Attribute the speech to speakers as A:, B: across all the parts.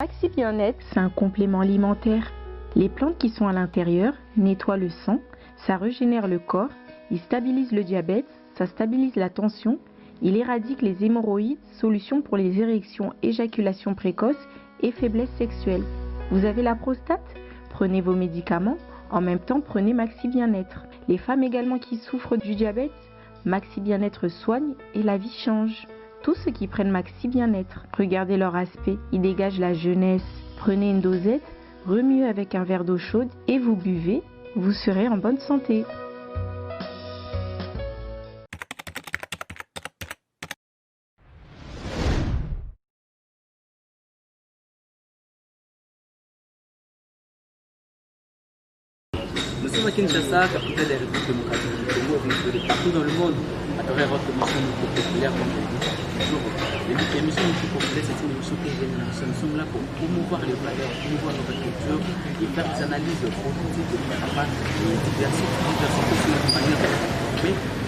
A: Maxi Bien-être, c'est un complément alimentaire. Les plantes qui sont à l'intérieur nettoient le sang, ça régénère le corps, il stabilise le diabète, ça stabilise la tension, il éradique les hémorroïdes, solution pour les érections, éjaculation précoce et faiblesse sexuelle. Vous avez la prostate? Prenez vos médicaments, en même temps prenez Maxi Bien-être. Les femmes également qui souffrent du diabète, Maxi Bien-être soigne et la vie change. Tous ceux qui prennent Maxi Bien-être, regardez leur aspect, ils dégagent la jeunesse. Prenez une dosette, remuez avec un verre d'eau chaude et vous buvez, vous serez en bonne santé.
B: Nous sommes à Kinshasa, capitale de la République démocratique du Congo, vous nous suivez partout dans le monde à travers votre émission populaire, comme je le dis toujours. L'émission populaire, c'est une émission qui génération. Nous sommes là pour promouvoir les valeurs, promouvoir notre culture et faire des analyses politiques afin de diversifier, diversifier notre manière de.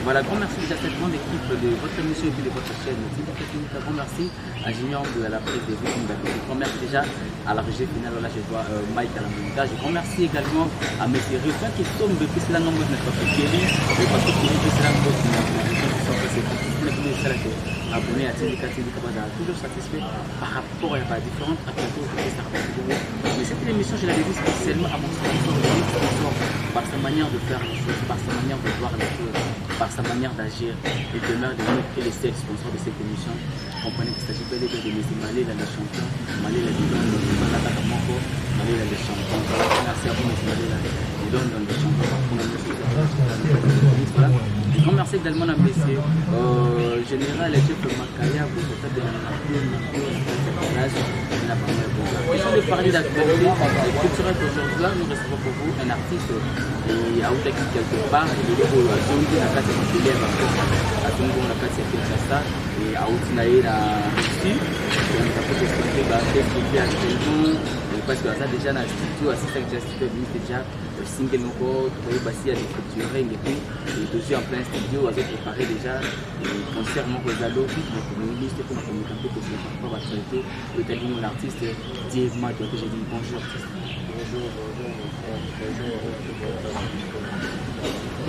B: Voilà, grand merci déjà à cette grande équipe de votre émission et puis de votre chaîne. Un grand merci à Junior de la presse de vie. Grand merci déjà à la régie finale. Là, je vois Mike à la montage. Grand merci également à M. Rufin qui tombe depuis cela nombre de notre Kelly. Et parce que Kelly, c'est la nombre de abonné à Tindika, Tindika Baza, toujours satisfait par rapport à différentes actualités. Mais cette émission, je l'avais dit spécialement à mon sponsor, sponsor, par sa manière de faire les choses, par sa manière de voir les choses, par sa manière d'agir. Il demeure de nous et les seuls sponsors de cette émission. Comprenez qu'il s'agit bel et bien de M. Malela le champion, Malela du Don, Moko, Malela le champion. Merci à vous, M. Malela du Don, le champion. Voilà. Grand merci également à M. Général Chef Makaya, pour de la Question de parler d'actualité culturelle qu'aujourd'hui, nous recevons pour vous un artiste et à Outaki quelque part, et le logo à Zongi, na kati ya Mokili ya Bakoka, à Zongo na kati ya Kinshasa, et à Outinaye na Russie. Donc, ça peut expliquer, bah, qu'est-ce qu'il fait actuellement, parce que ça déjà dans le studio, assistant déjà studio, déjà single moko, toyeba si ya déstructuré, et puis tozwi en plein studio, azo préparé déjà concert moko eza lobi. Donc liste mpona komeka mpe kosala par rapport à l'actualité oyo etali mon artiste Dieu Mato. Que j'ai dit bonjour artiste.
C: Bonjour, bonjour mon frère, bonjour.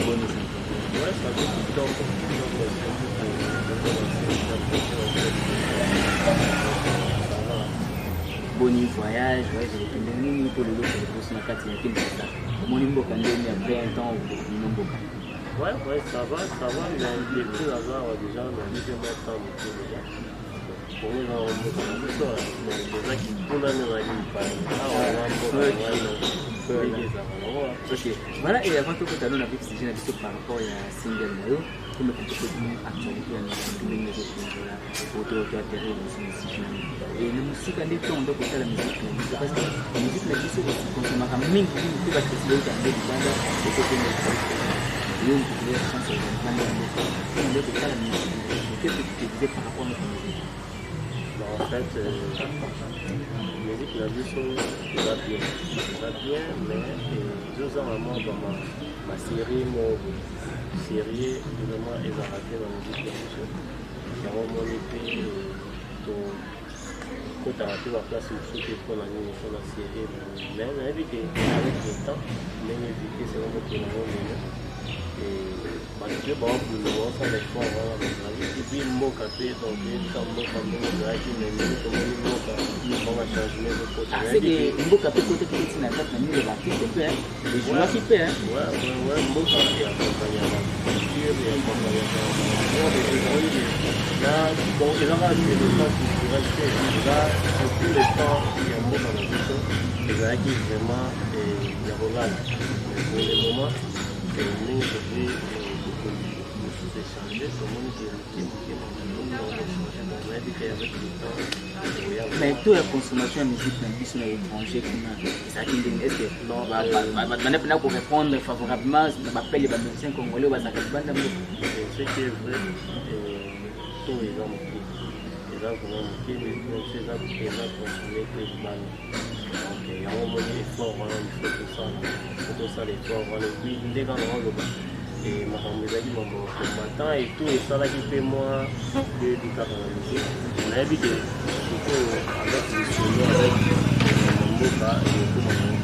B: Bonne santé?
C: Ouais, ça va tout le temps.
B: Boni voyage, voyage ekende nini mpo lelo liboso na kati ya Kinshasa, omoni mboka ndeni après un temps obino mboka?
C: Ouais, ça va, ça va, mais depuis hasard déjà, on a mis un temps déjà. Pour moi, ezaki kuna nde ezalaki mopaya, awa eza mboka.
B: Ok, voilà. Et avant tokota no na vif sujet na biso par rapport ya single na yo, tomeka tokoti actualité ya musique ndenge ezokongola oto toatterrir biso musique na yo e na mosika nde ntongo nde kotala musique na biso, parce que musique na biso konsomaka mingi mingi mpe baartiste oyo nde libanda ekokende. Yo moto ya chance ya libanda ya mboka, ntongo nde kotala musique na biso, qu'est-ce que tu te disais par rapport à notre musique?
C: Bon, en fait, musique na biso eza bien, eza bien, mais ezozanga mwa basérie moko série vraiment ezalaka te na musique na biso. Yango omoni mpe tokotaka mpe baplace mosusu te. Mpona nini? Mpona série. Mais nayebi ke avec le temps, ndenge vitesse yango mokili yango lelo, bato mpe baobunda, baosala effort wana bazali. Et puis mboka mpe, donc eyebika mboka ndenge ezalaki, mais ndenge tomoni mboka bonga changement ezokota.
B: Mboka mpe kotaki koti na kati na mingi ya baartiste mpe ejouaki mpe.
C: Ouais, mboka eaccompagnaka culture, eaccompagnaka na, bon, ezaka sur le plan culturel te, eza surtout le temps ya mboka na biso ezalaki vraiment ya kolala. Mais pour le moment, ndenge tozwi bokonzi mosusu échange, tomoni ke moke moke makambo change. Bon, nayebi ke avec le temps.
B: Mais taux ya consommation ya musique na biso na étranger kuna ezalaki ndenge? Est ce que banda mpena korépondre favorablement na bapele ya bamusicien congolais oyo bazalaka libanda mboka?
C: Ce qui est vrai, taux eza moke, eza vraiment moke. Musique na biso eza eza consommé te libanda. Donc yango omoni effort wana, il faut tosala, faut tosala effort wana. Et puis nde kaka oloba Makambo ezalaki mambo ya combattant et tout, esalaki mpe mwa toyebi kaka na musique. Nayebi ke sikoyo avec lisolo, avec mboka, ekokoma nango.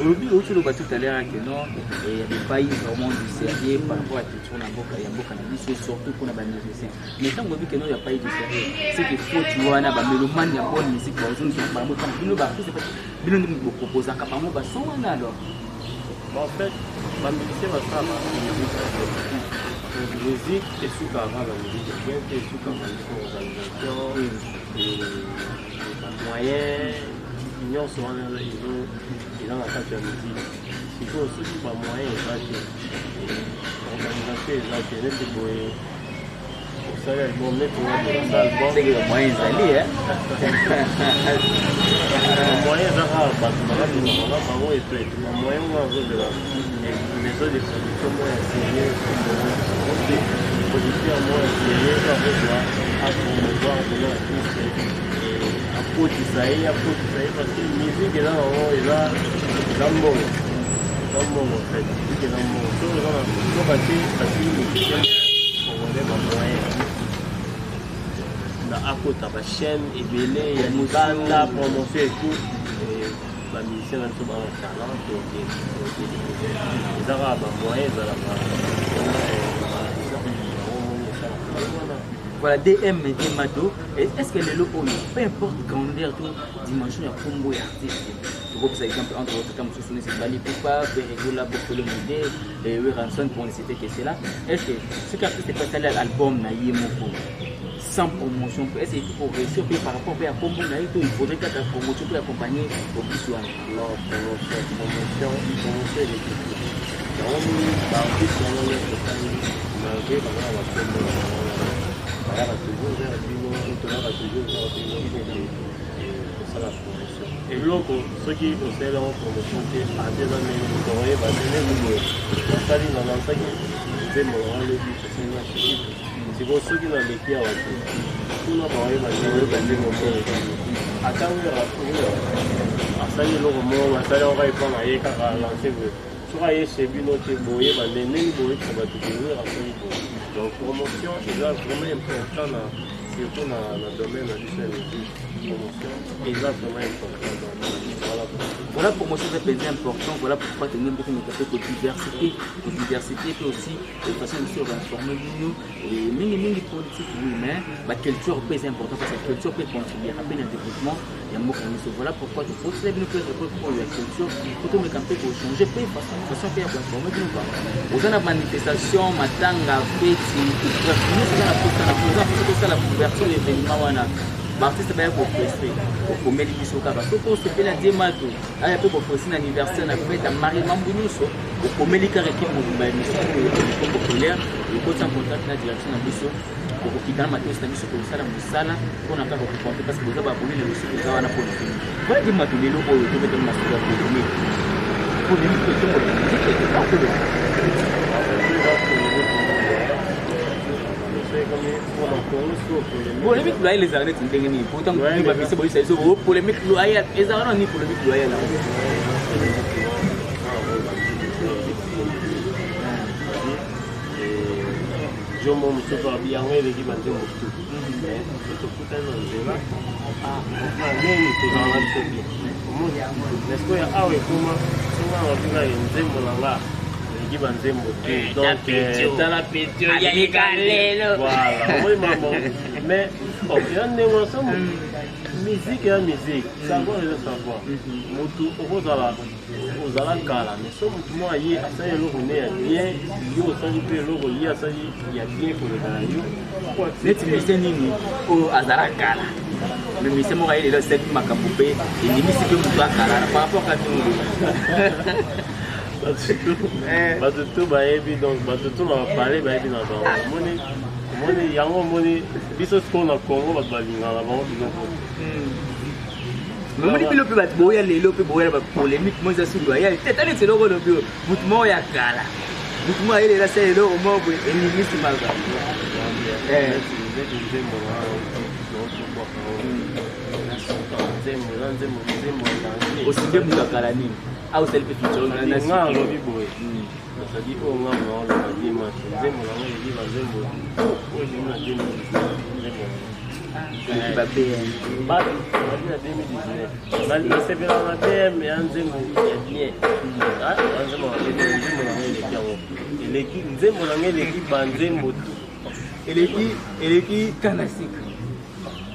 B: Olobi, outi oloba tout à l'heure que non, il y avait pas eu vraiment du sérieux par rapport à culture na mboka, ya mboka na biso, surtout mpona bamusicien. Mais ntango olobi que non, il y a pas eu du sérieux, c'est que faute wana, bamélomane ya bonne musique bazongisa bango ntango bino baartiste, bino nde boproposaka bango bason wana alors?
C: Bon, en fait, bamusicien basalaka musique ya bien. Musique esukaka na musique ya bien te, esukaka biso organisation, bamoyen nyonso wana eza na kati ya musique. Sikoyo soki bamoyen eza te, organisation eza te, neti boye osali album, neti nga boye osala album.
B: C'est que bamoyen ezali.
C: Bamoyen eza kaka bato bakabimaka na bango eto eto. Bamoyen ngo azobela maison de production moko ya sérieux, producteur moko ya sérieux oyo akozwa apromouvoir vraiment artiste, akotisa ye, akotisa ye, parce que musique eza nango, eza mbongo, eza mbongo. En fait, musique eza mbongo. So eza na so batie basili musicien congolais bamoyen na akota bachaîne ebele ya libanda, promotion et tout. Bamusicien na biso bana talent, eza kaka bamoyen ezalaka yango moni esalaka wana.
B: Voilà, DM Mado. Est-ce que lelo oyo, peu importe grandeur to dimension ya kombo ya artiste, tokopesa exemple entre autres comme mosusu neti Fally Ipupa, Ferre Gola, Koffi Olomide, Werrason, pour ne citer que cela, est-ce que soki artiste epasali album na ye moko sans promotion, est-ce qu'il faut réussir mpe par rapport mpe ya kombo na ye, to il faudrait kaka promotion mpe accompagner opus wana?
C: Non, promotion, promotion, promotion eleki. Yango moni baartiste wana nyonso otangi, malgré bango na bakombo na bango wana, bayaka toujours vers bino, toyaka toujours vers bino po ke kosala promotion. Eloko soki osaleli yango promotion te, ate eza ndenge moto akoyeba te. Ndenge boye nasali, nalansaki nzembo na nga lobi, esali na chikitu. Sikoyo soki naleki awa te, kuna bakoyeba ndenge nzembo moko. Ata Wera asali eloko moko, basali yango kaka epa na ye, kaka lance boye, soki aye chez bino te, boyeba nde ndenge boyebisa bato ke Wera asali boye. Donc promotion eza vraiment important, na surtout na domaine na biso ya musique, promotion eza vraiment important. Donc voilà.
B: Voilà, promotion c'est très important. Voilà pourquoi tenir beaucoup de café pour diversité, pour diversité, puis aussi de façon aussi informer nous et mingi mingi politique, oui, mais la culture peut être important parce que la culture peut contribuer à peine au développement ya mboka na biso. Voilà pourquoi je pose bino mpe pour la culture, po tomeka mpe kochanger mpe façon mpe ya koinformer bino quoi. Oza na manifestation, matanga, feti, bref, nyonso eza na posa na oza posa tosala couverture événement wana, baartiste baya koprester, okomeli biso kaka. Soki osepeli adie mato aya mpe koprester na anniversaire, na fête ya marie, mambo nyonso, okomeli kaka équipe mobimba ya émission oyo Émission Populaire, ekoti en contact na direction na biso, okokita na matosi na biso, kosala mosala mpona kaka kokonte, parce que boza baabone na biso, toza wana mpona bino. Voilà, di mato, lelo oyo tobetami masolo ya polémique. Polémique etombola musique quelque part, toloba. Polémique loyale ezala neti ndenge nini? Po ntango babise boyisa biso polémique loyale ezala nani? Polémique loyale yango?
C: Jomo mosusu abi yango eleki banzembo tu, mais tokutani na nzela nini, tozala na biso bien. Omoni, mais sikoyo awa ekoma songa na bika nzembo na nga eleki banzembo te. Donc tala petio, voilà, omoni mambo. Mais ya ndenge wana, musique ya musique, savoir eza savoir. Motu okozala ozala kala, mais so motu moko aye asali eloko ne ya bien, yo osali mpe eloko ye asali ya bien koleka na yo.
B: Neti musicien nini oyo azala kala, mais musicien moko aye lelo asali makambo mpe endimisi mpe moto akala par rapport ka ndenge?
C: Bato tu bayebi, donc bato tu na bapale bayebi na bango. Omoni, omoni yango, omoni biso sikoyo na Congo, bato balingaka na bango biloko.
B: Omoni bino mpe bato boya lelo mpe boya na bapolémique mo eza su loyal te. Tala neti eloko olobi oyo, motu moko ya kala, motu moko aye lelo asala eloko moko boye, endimisi makambo.
C: Neti nzembo na nzembo eza nzembo, nzembo ya danger.
B: Osinde moto akala nini? Aosali mpe featuring na
C: nga alobi boye, c'est-à-dire oyo nga naoloba dimanche, nzembo na nga eleki banzembo oyo ebimi na 2019. Nzembo
B: eleki ba BM.
C: Bato babi na 2019, nasepelaka na BM ya nzembo ya bien. Ah, nzembo na nzembo na nga eleki yango, eleki nzembo na nga, eleki banzembo tout.
B: Eleki kana sika.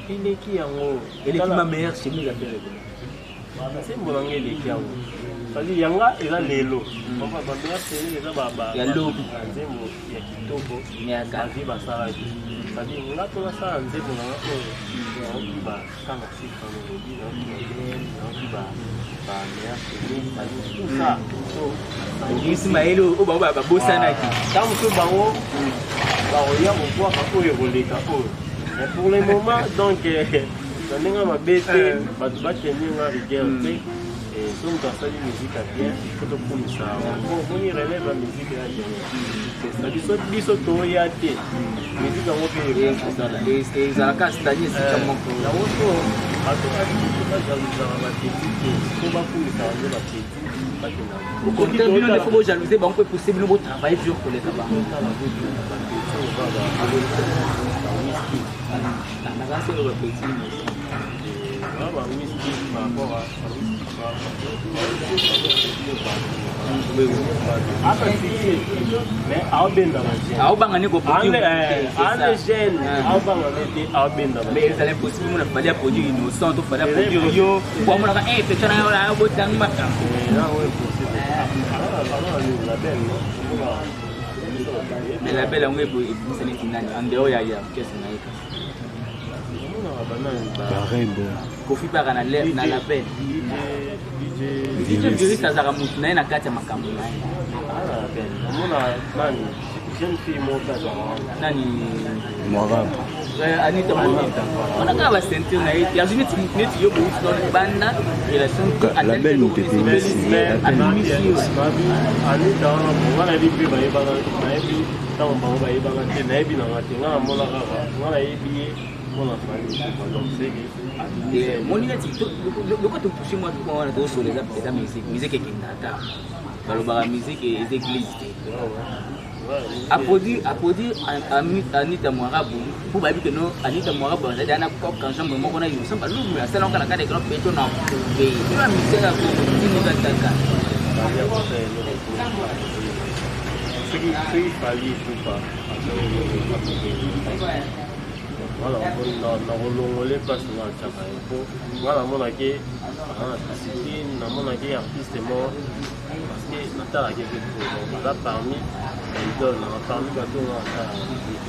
C: Eleki yango.
B: Eleki ma meilleure chemise ya Ferre.
C: Nzembo na nga eleki yango, c'est-à-dire yanga eza lelo, bameilleure chemise eza
B: ya lobi.
C: Nzembo ya kitoko.
B: Ya kala.
C: Bavi basalaki, c'est-à-dire nga mpo nasala nzembo na nga oyo, naoki bakanga sika nolobi, naoki babm, naoki bameilleure chemise, c'est-à-dire tout ça. So
B: obimisi mayele oyo bango babosanaki.
C: Ntango mosusu bango bakoya kobwaka oyo ekoleka oyo, mais pour le moment, donc na ndenge mabe te, bato batenir nga rigueur te. So moto asali musique ya bien, faut tokumisa yango. Omoni, relève ya musique ya jeunesse na biso, biso toya te, musique yango mpe ekosala.
B: Ezalaka stani esika moko.
C: Yango so bato bajalousaka bapetits te, so bakumisaka nde bapetits bakenda.
B: Au contraire, bino nde faut bojalouser bango mpe pousser bino botravailler dur koleka bango.
C: Bawiski.
B: Naza solo bapetits nyonso.
C: Bawiski par rapport à bawiski, aka succès, mais aobenda bajeune.
B: Aobanga nde koproduire.
C: Ane jeune aobanga nde te, aobenda.
B: Mais ezala impossible mona Fally aproduire Innocent to Fally aproduire yo po amonaka peto na yo na botangi makambo.
C: Label.
B: Mais label yango ebimisa neti nani en dehors ya orchestre na ye kasi?
D: Barebo.
B: Kofi mpaka na label, DJ Virus azalaka motu na ye na kati ya makambo na ye.
C: Namona nani, jeune fille moko azalaka wana.
B: Nani?
D: Mwarabu.
B: Anita wana kaka baceinture na ye te, azwi neti mutu neti yo bouti banda relation.
D: Label moto ebimisi.
B: Abimisi yo.
C: Anita wana, bon, nga nayebi mpe bayebana, nayebi ntango bango bayebana te, nayebi nanga te, nga namona kaka, nga nayebi ye mpona Fally Ipupa, donc seke.
B: Moni neti loko totouche mwa point wana, tozosola eza musique. Musique ekenda, ata balobaka musique eza église te. Aproduire Anita Mwarabu mpo bayebi ke no Anita Mwarabu azali ana coq ensemble moko na Innocent Balumu, asalaka na kati ekeno peto na prouve bino misala ya Kongo tindika taka.
C: Soki Fally Ipupa, voilà, nakolongole place nga atiaka ye, mpo nga namonaki aza na discipline, namonaki artiste moko, parce que natalaki mpe trop, donc aza parmi baidole nanga, parmi bato nga natalaka musique,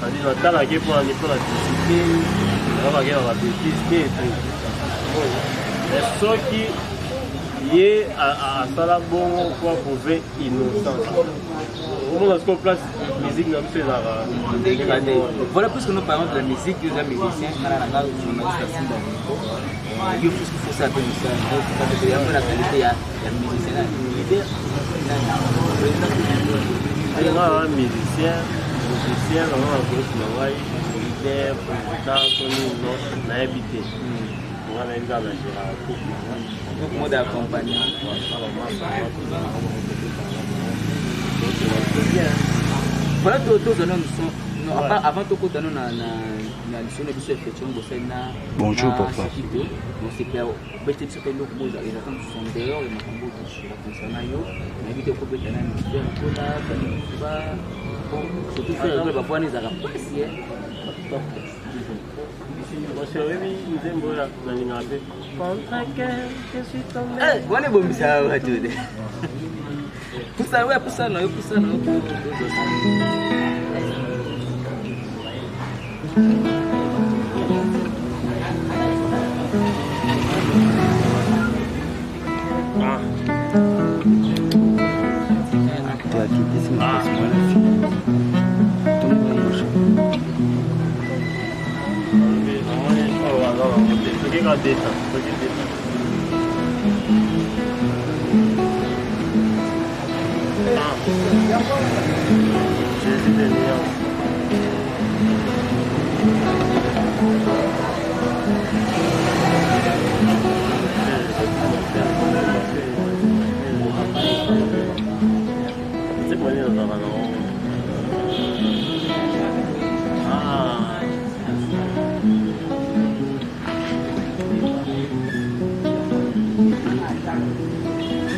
C: c'est-à-dire natalaki mpona mpona discipline, nayokaki na babêtises te et tout. Mais soki ye asala bongo po aprouve innocence, omona sikoyo place musique na biso ezalaka.
B: Dégradé. Voilà, puisque nous parlons de la musique, yo oza musicien, ngana na nga journaliste asimba micro, yo puisque faut ça mpe mosala yango na qualité ya musicien na leader président.
C: Nga musicien nanga na groupe na ngai, leader, président to nini, no, nayebi te. Nga nayebi kaka na géraka groupe na ngai.
B: Groupe mode accompagnant.
C: Bien.
B: Voilà, tozwa nano son non, à part, avant tokota no na lisolo na biso ya featuring bosali na
D: Bonjour,
B: na
D: papa.
B: Sakito bosepela obete biso mpe eloko mo ezalaka mosusu en dehors ya makambo oyo tosola concernant yo. Nayebi te, okobeta na ministère kola ba surtout Ferre kola bavoix wana ezalaka mpasi.
C: Monsieur, oyebi nzembo oyo nalingaka mpe, Contre cœur je suis tombé.
B: Wana ebomisaka bato te. Pusa oya, pusa na yo, pusa na yo, tozwa son.
C: Ah.
D: Te akitisi makasi mwana fille. Tombola mosho.
C: Namoni oyo aza nango te, soki ka deta, soki deta. Ah. Jésus de nuance.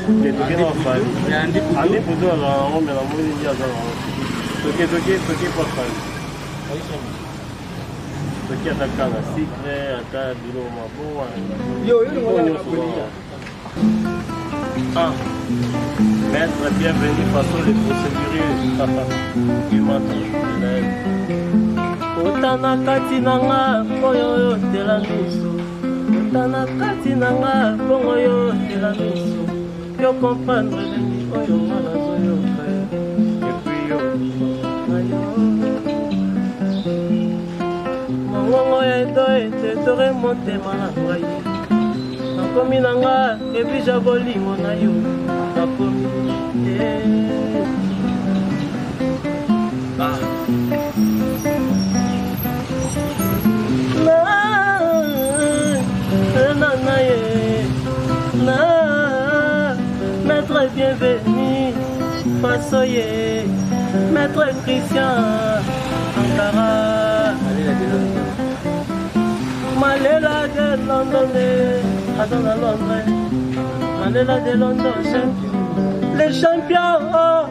C: Te, toke na Fally. Andi Putu azala nango, mais namoni ye aza nango. Toke, toke, toke pa Fally. Toki ata kaka sucre, ata biloko mabongo.
E: Yo, yo,
C: nyonso. Ah, maître, bienvenue, façon les procéduriers. Imata, élève.
F: Ota na kati na nga oyo otela miso, ota na kati na nga bongo yo otela miso, yo comprendre elengi oyo nga nazoyoka
C: Et puis yo,
F: na yo. Mongongo ya edo etetore motema na ngai, nakomi na nga ebija bolingo na yo, nakomi te.
B: Ah.
F: Na na na ye na maître bienvenu fasoye maître Christian Ankara Malela de London, aza na Londres, Malela de London champion, les champions, oh,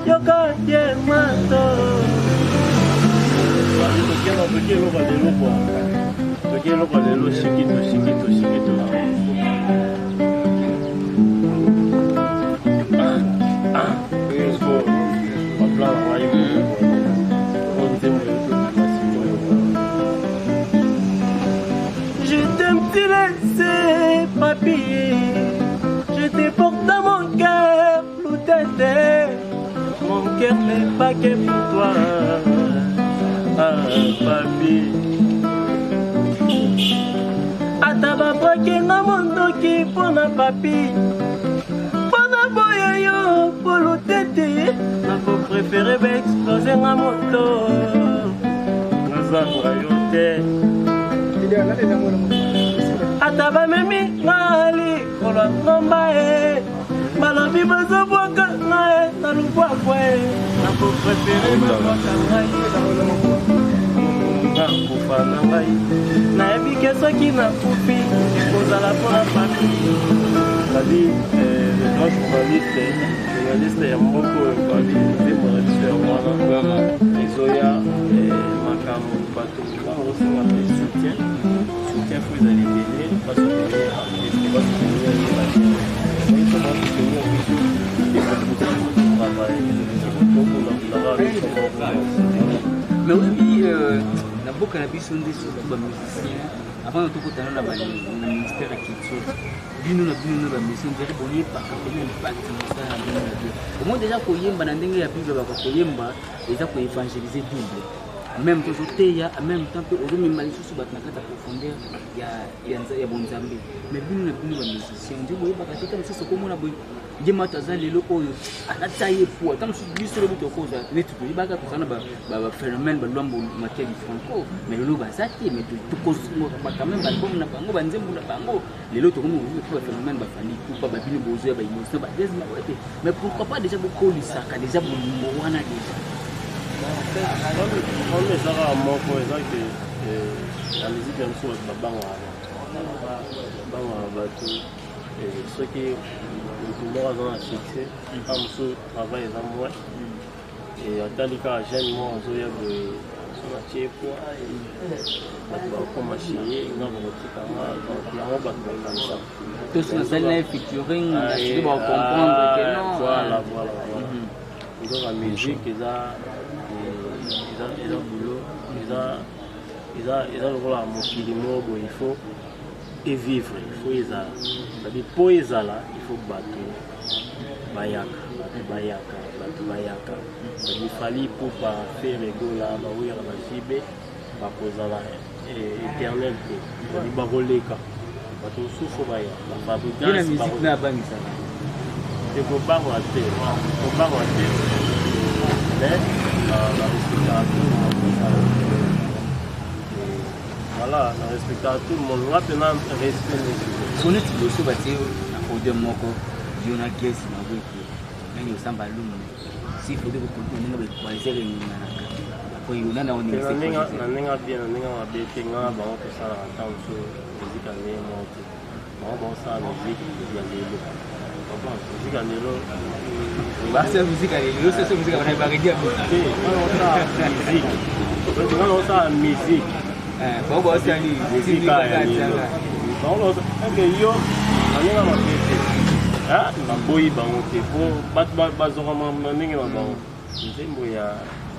F: yoka ye mato.
C: Toki eloko ya lelo kua, toki eloko ya lelo, shikito shikito shikito. Baplan na ngai oyo nzembo ezobima sikoyo.
F: Je t'aime, tu le sais, papi. Je te porte dans mon cœur, Loutete. Mon cœur n'est pas que pour toi. Ah, papi. Ata babwaki nga mondoki mpo na papi, mpo na boye yo mpo Lutete, nakopréférer baexploser nga moto.
C: Nazanga yo te.
F: Ata bamemi nga likolo ya ngomba e, balobi bazobwaka ngai na lubwakwa e, nakopréférer babwaka ngai. Nakufa na ngai, nayebi ke soki nakufi ekozala mpona papi.
C: C'est-à-dire, le grand journaliste, journaliste ya mboka oyo, babi nzembo na biso ya wana ezoya makambo, bato bakosenga mpe soutien. Soutien faut ezala ebele, basoutenir artiste, basoutenir ye bajeune, biso basoutenir biso, ekopousser biso totravaille tokundakundaka biso moko.
B: Mais oyebi, na mboka na biso nde surtout bamusicien, avant tokotana na ministère ya culture, bino na bino na bamusicien ndere boyebaka pena impact mosala na bino na bien. Omoi déjà koyemba na ndenge ya Bible, baka koyemba eza koévangéliser double, en même temps ozoteya, en même temps mpe ozomema lisusu bato na kati ya profondeur ya bonzambe. Mais bino na bino bamusicien nde boyebaka te. Ta mosusu okomona boye, ye mato aza lelo oyo alata ye po ata mosusu biso lobi tokoza neti toyebaka tozala na baphénomène balwambo Mathieu Franco, mais lelo baza te. Mais tokozaka quand même baalbum na bango, banzembo na bango. Lelo tokomi kovivre mpe baphénomène bafandi kupa babino bozoya baémotion badesma oyo te. Mais pourquoi pas déjà bokolisaka déjà bolingo wana déjà?
C: Problème eza kaka moko, eza ke na musique ya biso bato babangaka, babangaka bato. Soki motu moko aza na succès, a mosusu travail eza moins, atali kaka jeune moko azoya boye, so natie poa, bato bakokoma chérie nga, bakotikanga. Donc yango bato bakanisaka.
B: To so nasali na ye featuring, nasili bakocomprendre ke non.
C: Voilà. Donc la musique eza boulot, eza lokola mokili moko boye. Il faut evivre, il faut ezala, c'est-à-dire mpo ezala, il faut bato bayaka, bato bayaka, bato bayaka. C'est-à-dire Fally Ipupa, Ferre Gola, bawera, bajibe bakozala éternel te, c'est-à-dire bakoleka, bato mosusu baya.
B: Ye na musique na abangisaka.
C: Ekobangwa te, kobangwa te, mais na respectaka tout le monde. Voilà, na respectaka tout le monde, nga mpena respect nde.
B: So neti liboso batie na podium moko, yo na Gesi Mabweke, nani osamba lumu si faudrait kokontina ndenge baequaliser eninganaka po yo nana.
C: Na ndenge bien, na ndenge mabe te. Nga na bango tosalaka ntango mosusu musique ya ndenge moko te. Bango baosala musique ya lelo. Musique ya lelo.
B: Basi musique ya lelo, c'est musique ya baredi ya musique.
C: Te, nga naosala musique. Nga naosala musique.
B: Bango baosala nini?
C: Musique ya lelo. Bango baosala eke yo na ndenge mabe te. Baboyi bango te po bato bazwaka makambo na ndenge na bango. Nzembo ya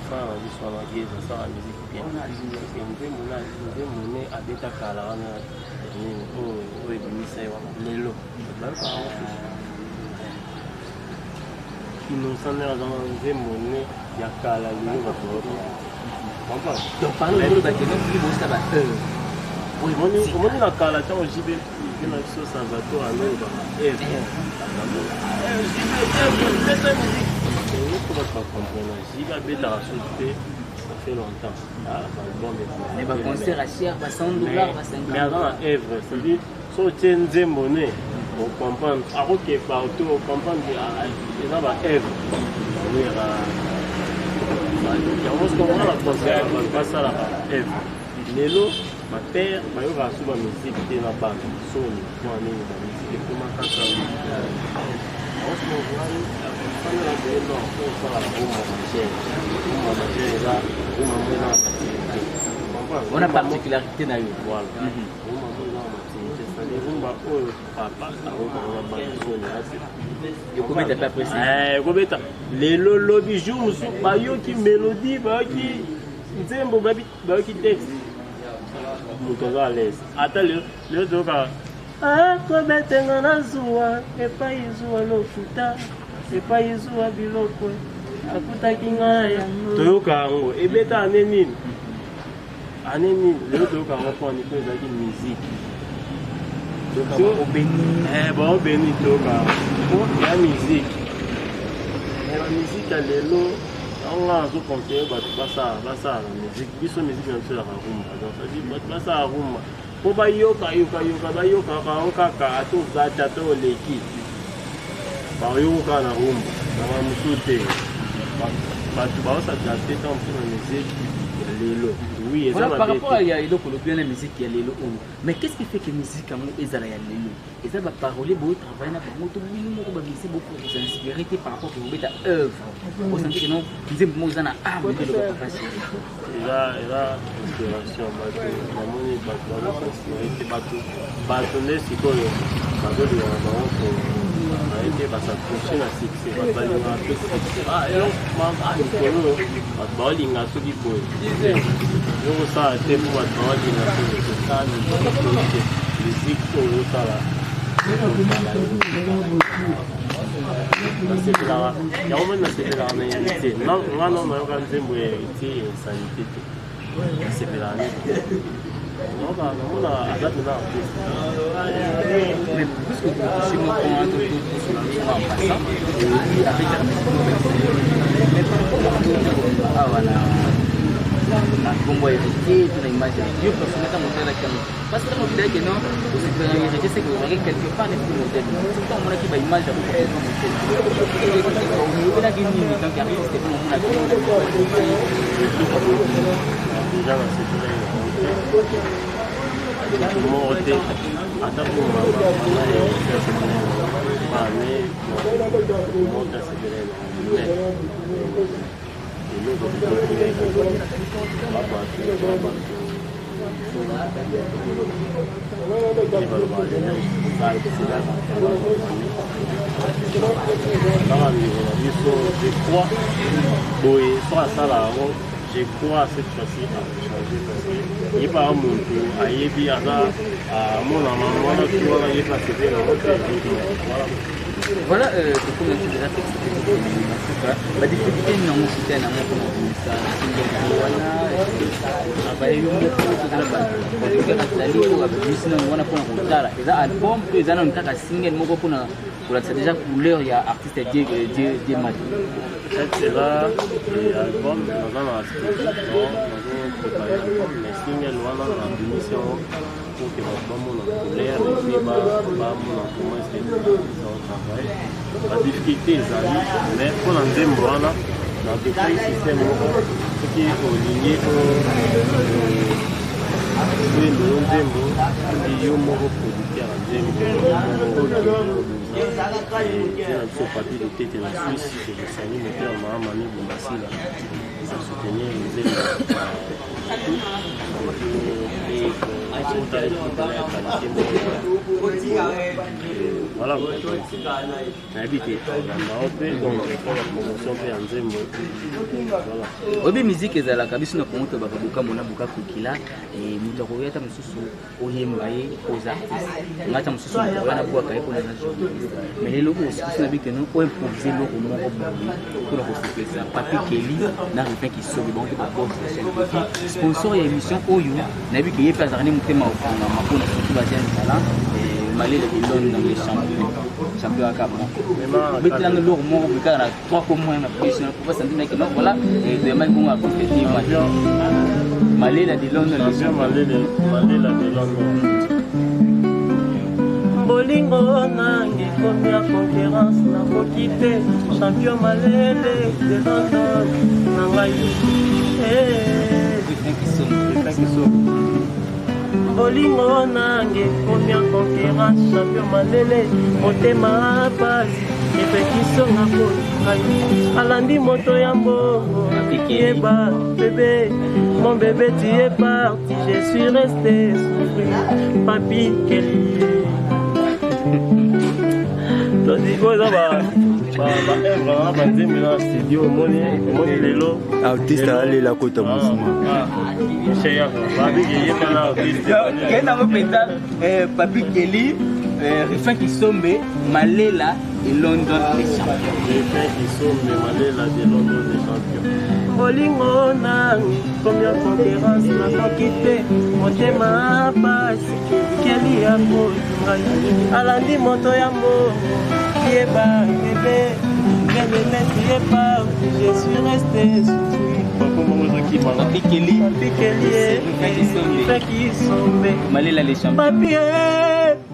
C: frère na biso wana Geza asala musique bien. Parce que nzembo na nzembo ne abeta kala wana nini oyo oyo ebimisa ye wana lelo. Bayoka yango susu. Innocent nde aza na nzembo ne ya kala lelo bato bayoka yango. Comprendre?
B: Donc par exemple, olobaki no soki bosala ba heure.
C: Omoni na kala ntango JB mpe na biso Salvatore alobaka œuvre. JB œuvre beta musique. Eloko bato bacomprena JB abetaka susu te, ça fait longtemps. Ah, baalbum.
B: Mais ba concert à cher, ba 100 $, ba 50.
C: Mais aza na œuvre, c'est-à-dire so otie nzembo ne ocomprendre, akoke partout, ocomprendre eza ba œuvre wera yango. Soki wana na conseil, bato basalaka œuvre. Lelo bapère bayokaka so bamusique te na bana soni mpo nini bamusique ekoma kaka yango. Soki ofandela boye, non, po osala rumba majeur. Rumba majeur eza rumba mo eza na maturité.
B: Wana particularité na yo.
C: Voilà, rumba mo eza na maturité, c'est-à-dire rumba oyo papa akokanga bana soni asi.
B: Ekobeta mpe après.
C: Ekobeta lelo, lobi, jour mosusu bayoki mélodie, bayoki nzembo, bayoki texte, moto aza à l'aise. Ata lelo lelo toyoka akobetenga na zuwa epai zuwa lokuta epai zuwa biloko akutaki ngai yango, toyoka yango ebeta ane nini ane nini. Lelo toyoka yango mpona po ezalaki musique. Baobeni toyoka yango po ya musique. Bamusique ya lelo yango nga nazoconseille bato basala na musique. Biso musique na biso ezaka rumba, donc c'est-à-dire bato basala rumba mpo bayoka yoka yoka, bayokaka yango kaka. Ata oza te, ata oleki, bayoka kaka na rumba nanga mosusu te. Bato baos'adapte ntango mosusu na musique ya lelo, oui, eza.
B: Par rapport ya eloko olobi wana, musique ya lelo oyo, mais qu'est ce qui fait que musique yango ezala ya lelo? Eza baparolier botravaille na bango to bino moko bamusicien bokosinspire te par rapport ke bobeta œuvre, osanti ke non, nzembo moko eza na âme nde eloba Papa Chéri?
C: Eza inspiration. Bato namoni bato bazosinspire te. Bato nde sikoyo bazolingaka bango baye te, bas'accroche na succès. Bato balingaka mpe succès likolo, bato baolinga soki boye yokosala te mpo bato baolinga soki tosala musique te. Musique oyo osala, nasepelaka yango moni, nasepelaka na Héritier. Nga nano nayoka nzembo ya Héritier Insanité te, nasepelaka neti namona aza mpena artiste.
B: Mais puisque touché mon point, tout en passant, et avec la musique, mais par rapport à awa na nkombo ya Héritier to na image ya yo personnel, ntango otalaki yango, parce que ntango obidaki non, osepelaka Héritier, c'est que ozalaki quelque part neti modèle. Surtout omonaki baimage ya modèle, olobelaki nini tant qu'artiste mpo omonaki?
C: Déjà nasepelaki yango te, moko te. Ata mpo mama na Héritier asepelaki yango, bane moko te asepelaki yango. Mais eloko babato nde balobaka linage sale, kaka ndeko na biso. Je crois boye, so asala yango, je crois cette fois-ci akochange, parce que ye mpa moto ayebi aza amona mama wana tu wana, ye mpe asepeli yango te. Voilà.
B: Voilà, tokomi biso déjà nasuka. Badifficulté nini yango okuta nango mpona kobimisa single wana? Travaille yo moko, tozala baproducteur azali oyo abimisi nano wana mpona kotala eza album to eza nano kaka single moko mpona kolakisa déjà couleur ya artiste Die Madi?
C: Eza album, naza na studio, nazo prépare album, mais single wana nabimisi yango pour que bato bamona couleur et puis bamona comment est-ce que ça travaille. Badifficulté ezali, mais mpona nzembo wana na déploye système moko, soki olingi Oyembelo nzembo, yo moko producteur ya nzembo, na biso Papi Lutete na Suisse, que je salue, mon père, mama, mami Bombasila, soutenir nzembo. Voilà, nayebi te olanda o mpe donc mpona promotion mpe ya nzembo, voilà.
B: Oyebi, musique ezalaka biso na Kongo, tobaka buka mona buka kokila. Moto akoya ata mosusu oyemba ye oza artiste, nga ata mosusu moto akoya nabwaka ye mpona na journaliste. Mais lelo oyo osukisi na bikeno oimprovise eloko moko boye mpona kosepelisa Papi Keli na Rufin Kisobe, bango te baboss ya chaîne TV, sponsor ya émission oyo. Nayebi ke ye mpe azalaka nde motema ofungama mpona surtout bajeune talent. Malele de Londres, le champion, champion aka moko, betelanga eloko moko boye kaka na trois komona na position po basanti nake. Non, voilà, toyambaki bongo artiste te, Malela de Londres, le
C: champion Malele, Malela de Londres.
F: Bolingo nange ekomi ya concurrence, nakoki te. Champion Malele de London na ngai.
B: Rufin Kisombe.
C: Rufin Kisombe.
F: Bolingo nange ekomi ya concurrence, champion Malele, motema pasi epekisonga kolinga yo, alandi moto ya mbongo. Yeba bébé, mon bébé, tu es parti, je suis resté souffrir. Papi Keli,
C: oyo eza baœuvre na banzembe na studio. Omoni lelo
D: artiste alela kota mouvement.
C: Babiki yebana artiste.
B: Kendango mpenza Papi Keli, Rufin Kisombe, Malela et London les champions.
C: Rufin Kisombe, Malela de London les champions.
F: Bolingo nangi komi ya concurrence, nakoki te, motema pasi. Keli ya kolinga yo, alandi moto ya mbongo. Yeba bébé, bien-aimé, tu es parti, je suis resté souffrir.
B: Papi Keli.
F: Papi Keli.
B: Rufin Kisombe.
F: Rufin Kisombe.
B: Malela les champions.
F: Papi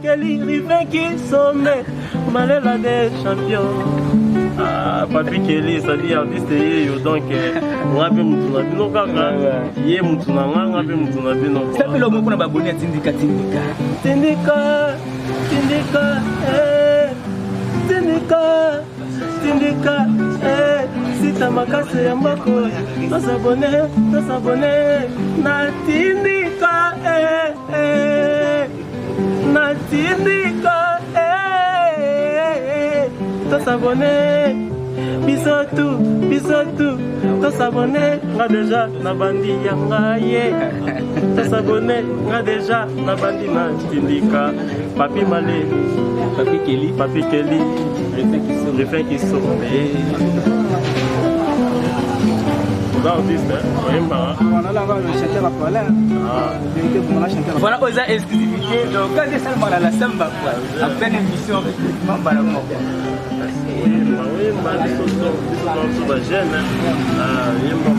F: Keli, Rufin Kisombe, Malela des champions.
C: Ah, Papi Keli, c'est-à-dire artiste yeyo, donc nga mpe mutu na bino kaka ye, mutu na nga, nga mpe mutu na bino.
B: Sapelo moko na baboni ya tindika tindika.
F: Tindika tindika, eh, tindika tindika, eh, sita makasi ya mbako, tosabone tosabone na tindika, eh, eh, na tindika, eh, tosabone biso tu, biso tu tosabone. Nga deja na bandi ya ngai ye, tosabone. Nga deja na bandi na tindika. Papi Male.
B: Papi Keli.
C: Papi Keli.
B: Rufin Kisombe.
C: Rufin Kisombe. Oza artiste oyembaka.
B: Voilà, oza exclusivité. Donc quand esalemaka na la samba quoi, en pleine émission, recrutement mbala moko.
C: Oyemba, oyemba. Biso biso bajeune, yemba.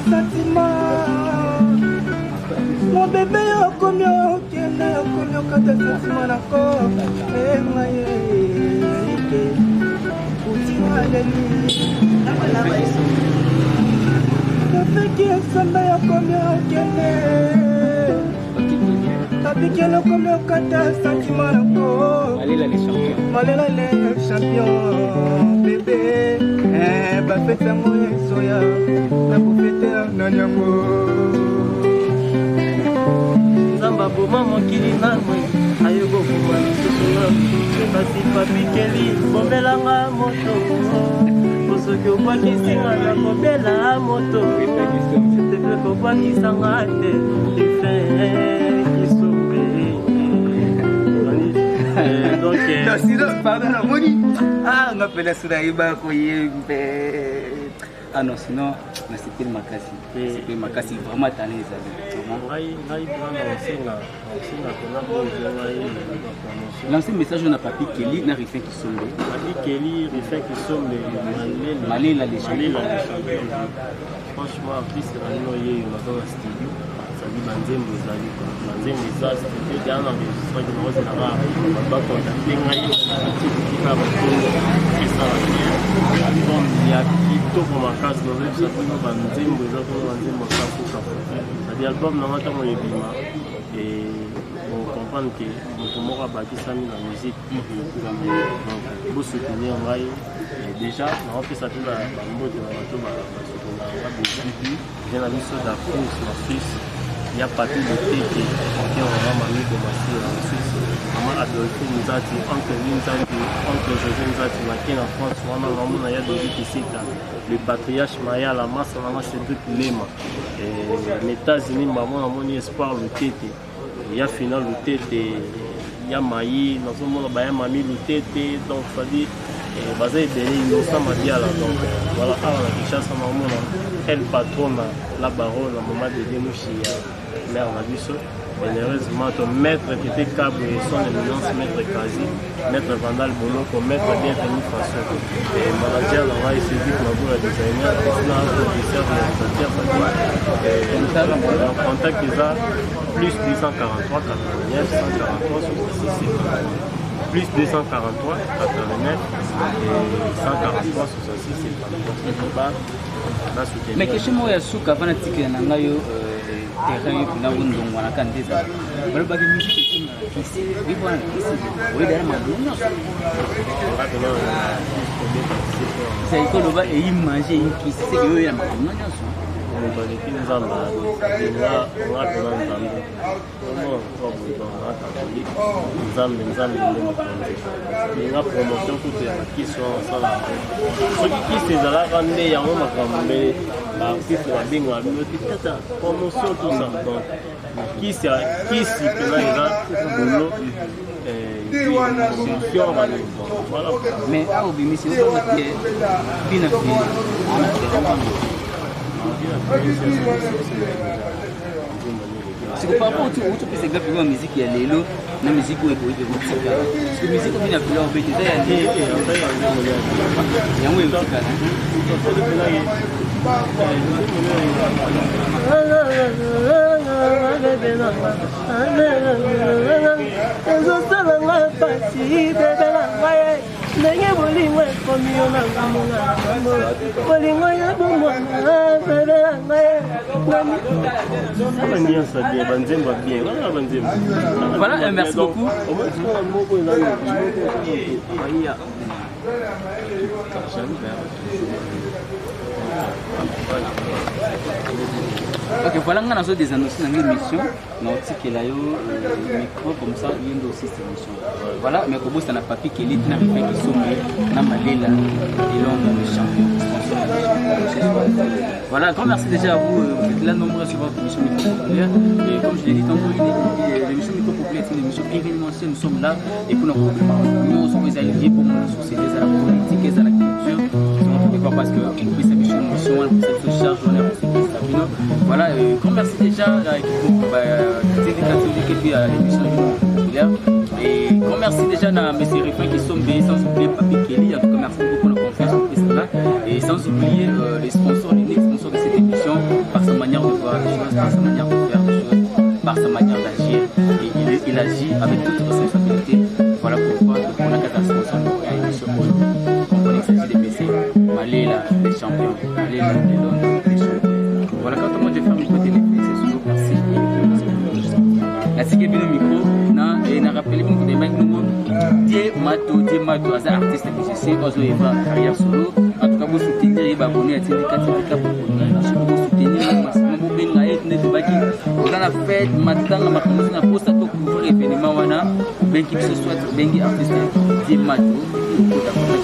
F: Sentiment, mon bébé, okomi okende, okomi okata sentiment na ko engaye utingaleli nafeki esombe, okomi okende. Papikele, okomi okata sentiment na ko.
B: Malela les champions.
F: Malela le champion, bébé, bafete yango esoya na kofete nani yango. Nzambe aboma mokili na moi, aye koboma lisusu na kasi. Papikeli, bombelanga moto, po soki obwakisinga na kobela moto tepe, kobwakisanga te. Rufin Kisombe.
C: Donc
B: Non, sinon, pardon, namoni ah nga mpena so nayeba koyembe. Ah non, sinon nasepeli makasi, nasepeli makasi vraiment, tane ezali vraiment.
C: Ngai mpona na osenga mpona bozwa ngai bapromotion.
B: Lance message oyo na Papi Keli na Rufin Kisombe.
C: Papi Keli, Rufin Kisombe, Malele.
B: Malela les champions.
C: Malela les champions. Franchement, artiste na bino yeyo, naza na studio. C'est-à-dire banzembo ezali quoi, banzembo eza studio deja na enregistraki naozelaka bato bacontacte ngai tika batongo esala bien album ya kitoko makasi. Nazoyebisa bino, banzembo eza kuna, banzembo kafu kafu. C'est-à-dire album nanga ntango ebima, ocomprendre que moto moko abakisami na musique. Donc bosoutenir ngai déjà, naopesa mpe bambote na bato basoutenaka nga déjà. Vieux na biso da Cruz na Suisse, ya Papi Loteke, oke mama Mami Bomasila na Suisse, mama Adolphine Nzati, oncle Louis Nzati, oncle José Nzati nake na France wana, namona ya Dovi Kisita, le patriarche Mayala, masa nanga Cédric Lema na États-Unis, mama namoni Espoir Lutete, ya Fina Lutete, ya Mai nazomona baya Mami Lutete. Donc c'est-à-dire baza ebele, Innocent Mabiala. Donc voilà, awa na Kinshasa naomona El Patrona, la Baronne, mama Dede Mushia, mère na biso généreusement, to maître Tete Kabwe et son éminence maître Kazi, maître Vandal Boloko, maître Bienvenu Faso, et manager na ngai Cédric Maboula, designer na producteur réalisateur. Donc contact eza plus 243 89 143 66 73, plus 243 89 et 143 66 73. Basoutenir.
B: Mais question moko ya suka avant natikela na ngai yo terrain yo mpena bondongwanaka nde ezala balobaki musique ekima na kisi oyebi wana kisi oyebela makambo nyonso ezali koloba eyi mange eyi kisi seke oyo oyela makambo nyonso.
C: Moto aleki Nzambe nga, nga mpena Nzambe nga catholique, Nzambe, Nzambe nde mokonzi. Nga promotion kutu ya bakisi wana osala, soki kisi ezalaka nde yango makambo nde baartiste babengaka bino te, tata promotion, tout ça. Donc kisi, kisi mpena eza boulot, promotion banini, voilà.
B: Mais awa obimisi obanga te bina fi ana terrain wana. Siko par rapport otopesa exemple ya musique ya lelo na musique oyo ekoki ekotikala, parce que musique obina fila obeti eza ya yango ekotikala.
F: Ezosala nga pasi, bébé na ngai, ndenge bolingo ekomi yo na ngambo na ngambo, bolingo ya bomwana, bébé na ngai.
C: Nyonso bien, banzembo ya bien wana, banzembo.
B: Voilà, merci beaucoup.
C: Moko eza moko.
B: Ok, voilà, nga nazo désannoncer na ngai émission, naotikela yo micro, comme ça yo nde osisi émission. Voilà, mais kobosana Papi Keli na Rife Kisombe na Malela Elongo, le champion sponsor. Voilà, grand merci déjà à vous, vous êtes là nombreux sur votre émission Micro Populaire. Et comme je l'ai dit tantôt, l'émission Micro Populaire est une émission événementielle. Nous sommes là et pour nous, nous sommes alliés pour la société, à la politique et à la culture, parce que on peut s'habituer émission, on peut se charge, on est. Voilà, grand merci déjà à l'équipe catholique et puis à l'émission Populaire. Et grand merci déjà à M. Rifin qui sont sans oublier Papi Kelly. En tout cas, merci beaucoup pour la confiance au là. Et sans oublier les sponsors, les sponsors de cette émission, par sa manière de voir les choses, par sa manière de faire les choses, par sa manière d'agir. Et il agit avec toute responsabilité. Voilà pourquoi on a quatre sponsors pour l'émission. Comprenez qu'il s'agit de PC Malela, les champions. Malela, les Londres, les champions. Voilà, quand moi je ferme le côté, c'est toujours merci. Natiki bino micro na na rappelé bino kodemba bino Die Mato. Die Mato aza artiste musicien ozoyeba carrière solo. En tout cas, bosoutenir ye, baabonné ya Tindika Tindika, bosoutenir massivement, bobenga ye nde tobaki oza na fête, matanga, makambo na posa to couvrir événement wana, obengi biso, soit obengi artiste Die Mato, okota contact.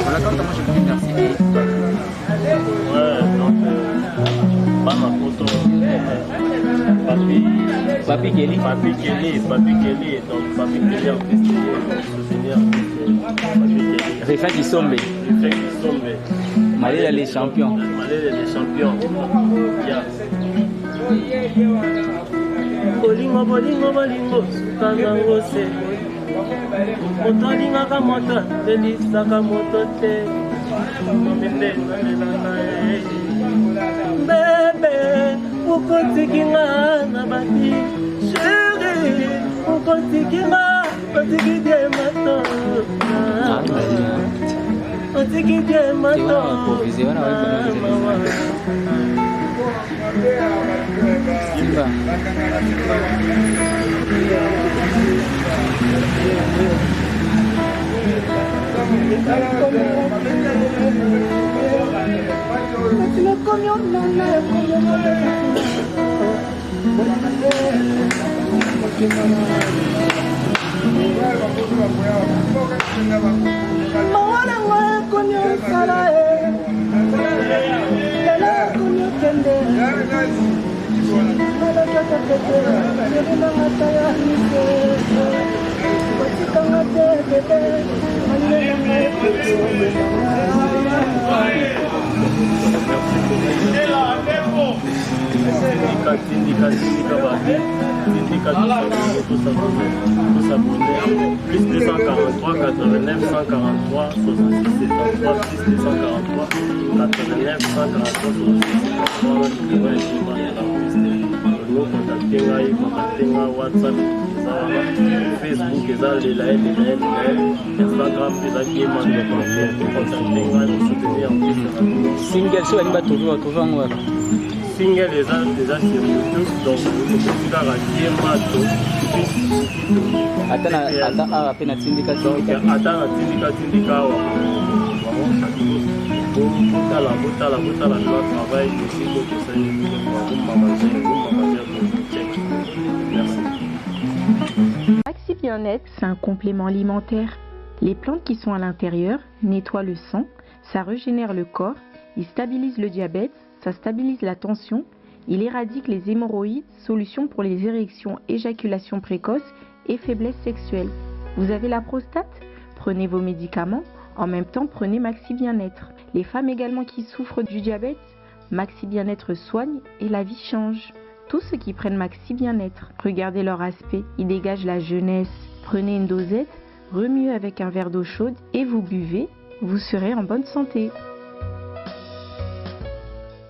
B: Voilà, quant à moi, je vous dis merci et
C: Ouais, donc bana poto, Papi.
B: Papi Kelly.
C: Papi Kelly, Papi Kelly, donc Papi Kelly artiste, soutenir Papi Kelly.
B: Refa Kisombe.
C: Refa Kisombe.
B: Malela les champions.
C: Malela les champions, yeah.
F: Bolingo, bolingo, bolingo, suka nango se moto alingaka moto atelisaka moto te. Komi nde nalela na ye, bébé. Pourquoi otiki nga na bati chéri? Pourquoi otiki nga, otiki diemato, otiki diemato?
B: Simba.
F: Mawa nango ekomi osala e lelo ekomi okende nalokaka tete chéri nanga taya mise kotikanga te bébé malie nanga.
C: Tindika, tindika, tindika babi, tindika, tosabone, tosabone, tosabone. Plus 243 89 143 66 73, plus 243 89 143 66 73. Wana numéro ya Jema ya l'artiste. Olingo contacte ngai, contacte ngai. WhatsApp eza wana, Facebook eza lela ye, lela ye, lela ye, Instagram eza Gema. Contacte ngai, tosoutenir artiste na bino.
B: Single so balingi batrouve, batrouve yango wapi?
C: Single eza déjà sur YouTube, donc okoti kaka Diemato Fils Mokito.
B: Ata na ata awa mpe natindika.
C: Donc ata na tindika, tindika awa bango. Botala, botala, botala na travail aussi ko tosali. Rumba check. Merci.
A: Maxi Bien-être, c'est un complément alimentaire. Les plantes qui sont à l'intérieur nettoient le sang, ça régénère le corps, il stabilise le diabète, ça stabilise la tension, il éradique les hémorroïdes, solution pour les érections, éjaculation précoce et faiblesse sexuelle. Vous avez la prostate? Prenez vos médicaments, en même temps prenez Maxi Bien-être. Les femmes également qui souffrent du diabète, Maxi Bien-être soigne et la vie change. Tous ceux qui prennent Maxi Bien-être, regardez leur aspect, ils dégagent la jeunesse. Prenez une dosette, remuez avec un verre d'eau chaude et vous buvez, vous serez en bonne santé.